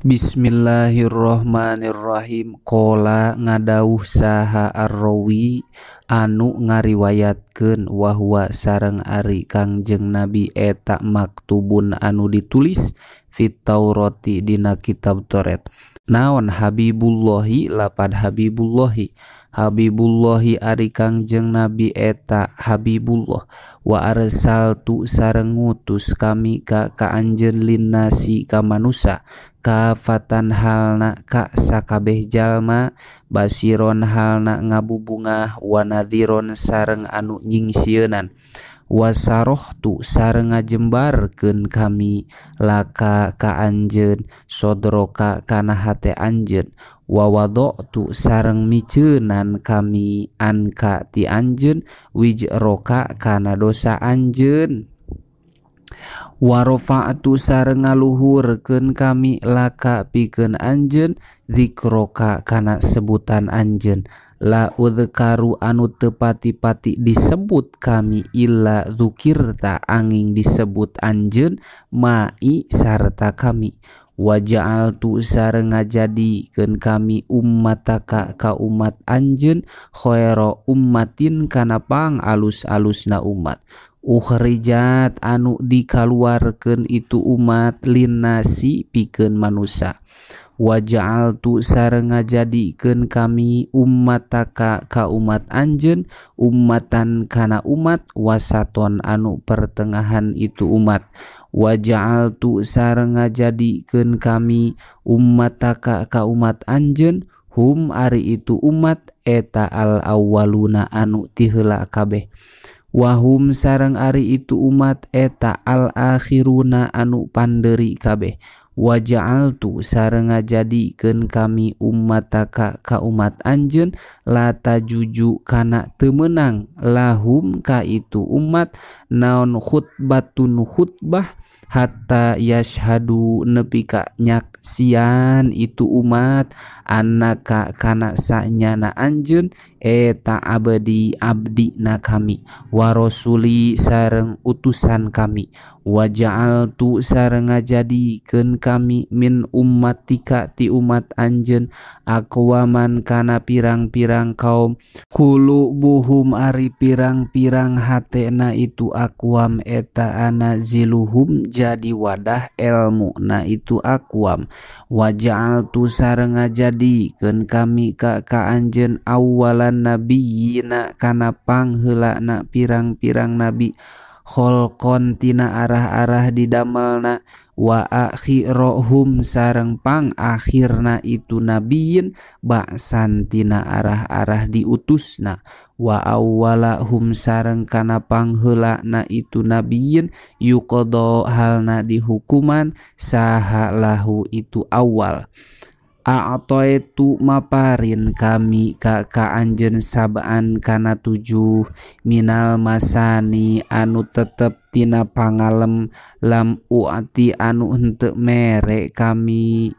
Bismillahirrahmanirrahim. Qala ngadauh saha arrawi anu ngariwayatkeun wahwa sareng ari Kangjeng Nabi eta maktubun anu ditulis fit Taurati dina kitab Taurat. Naon Habibullahi lapad Habibullahi, Habibullahi ari Kangjeng Nabi eta Habibullah. Wa arsaltu sareng ngutus kami ka anjeun linnasi ka manusa kafatan halna ka sakabeh jalma, basiron halna ngabubungah, wa nadhiron sareng anu nyingsieunan. Wasarohtu sareng ngajembarkeun kami laka ka anjeun sodroka kana hate anjeun, wa wada'tu sareng miceunan kami anka ti anjeun wijroka kana dosa anjeun. Wa rafa'tu sareng ngaluhurkeun kami laka pikeun anjeun zikroka kana sebutan anjeun. La udhkaru anu tepati-pati disebut kami illa dzukirta angin disebut anjeun mai sarta kami. Wa ja'altu sareng ngajadikeun kami ummataka ka umat anjeun khaira ummatin kana pang alus-alusna umat. Ukhrijat anu dikaluarkeun itu umat linnasi pikeun manusa. Wa ja'altu sareng ngajadikeun kami ummataka ka umat anjeun ummatan kana umat wasaton anu pertengahan itu umat. Wa ja'altu sareng ngajadikeun kami ummataka ka umat anjeun hum ari itu umat eta al awwaluna anu ti heula kabeh. Wahum sareng ari itu umat eta al akhiruna anu panderi kabeh. Wa ja'altu sareng ngajadikeun kami ummataka ka umat anjeun la tajuju kana teu meunang lahum ka itu umat naon khutbatun khutbah hatta yashhadu nepi ka nyaksian itu umat annaka kana sanyana anjeun eta abdi abdina kami wa rasuli sareng utusan kami. Wa ja'altu sareng ngajadikeun kami min ummatika ti umat anjeun aqwaman kana pirang-pirang kaum kulubuhum ari pirang-pirang hatena itu aqwam eta anaziluhum jadi wadah elmu na itu aqwam. Wa ja'altu sareng ngajadikeun kami ka anjeun awalan nabiyina kana pangheulana pirang-pirang nabi kholqon tina arah-arah didamelna wa akhirohum sareng pang akhirna itu nabiyin ba'san tina arah-arah diutusna wa awwalahum sareng kana pangheulana itu nabiyin yuqada halna dihukuman saha lahu itu awal. A'taitu maparin kami ka anjeun sab'an kana 7 minal masani anu tetep tina pangalem lam uati anu henteu mere kami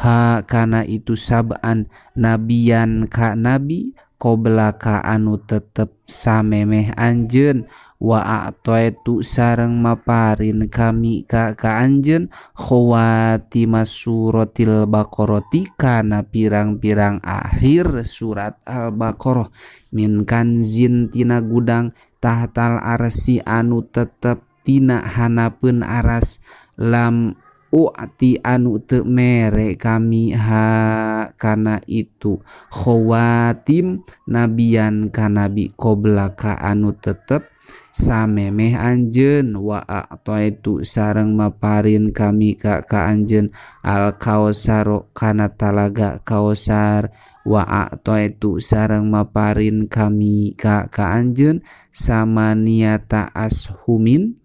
ha kana itu sab'an nabiyan ka nabi qobla ka anu tetep samemeh anjeun. Wa a'taitu sareng maparin kami ka anjeun khawatimas suratil baqarati kana pirang-pirang akhir surat al-baqarah min kanzin tina gudang tahtal arsi anu tetep tina hanapeun aras lam uati anu teu mere kami ha kana itu khawatim nabiyan ka nabi qobla ka anu tetep samemeh anjeun. Wa a'taitu sareng maparin kami ka anjeun al kausar kana talaga kausar. Wa a'taitu sareng maparin kami ka anjeun samaniyata ashumin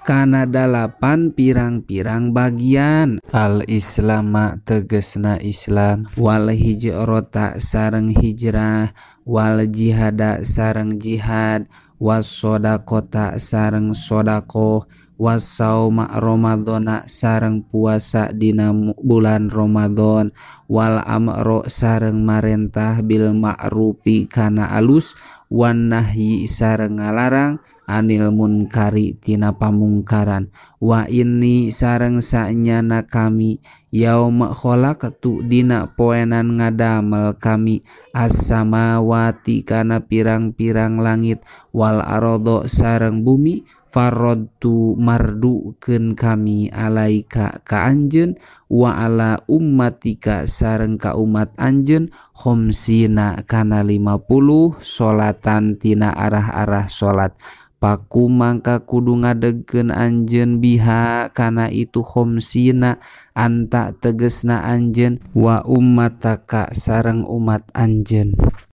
kana 8 pirang-pirang bagian. Al islama tegesna Islam, wal hijrata sareng hijrah, wal jihada sareng jihad, was sodaqota sareng sodakoh, was sauma ramadhana sareng puasa dina bulan Ramadan, wal amro sareng marentah bil ma'rufi kana alus, wan nahyi sareng ngalarang anil munkari tina pamungkaran. Wa inni sareng sanyana kami Yauma khalaqtu dina poenan ngadamel kami as-samawati kana pirang-pirang langit wal ardo sareng bumi faradtu mardukeun kami alaika ka anjeun wa ala ummatika sareng ka umat anjeun khomsina kana 50 salatan tina arah-arah salat. Paku mangka kudu ngadegkeun anjeun biha kana itu khomsina anta tegesna anjeun wa ummataka sareng umat anjeun.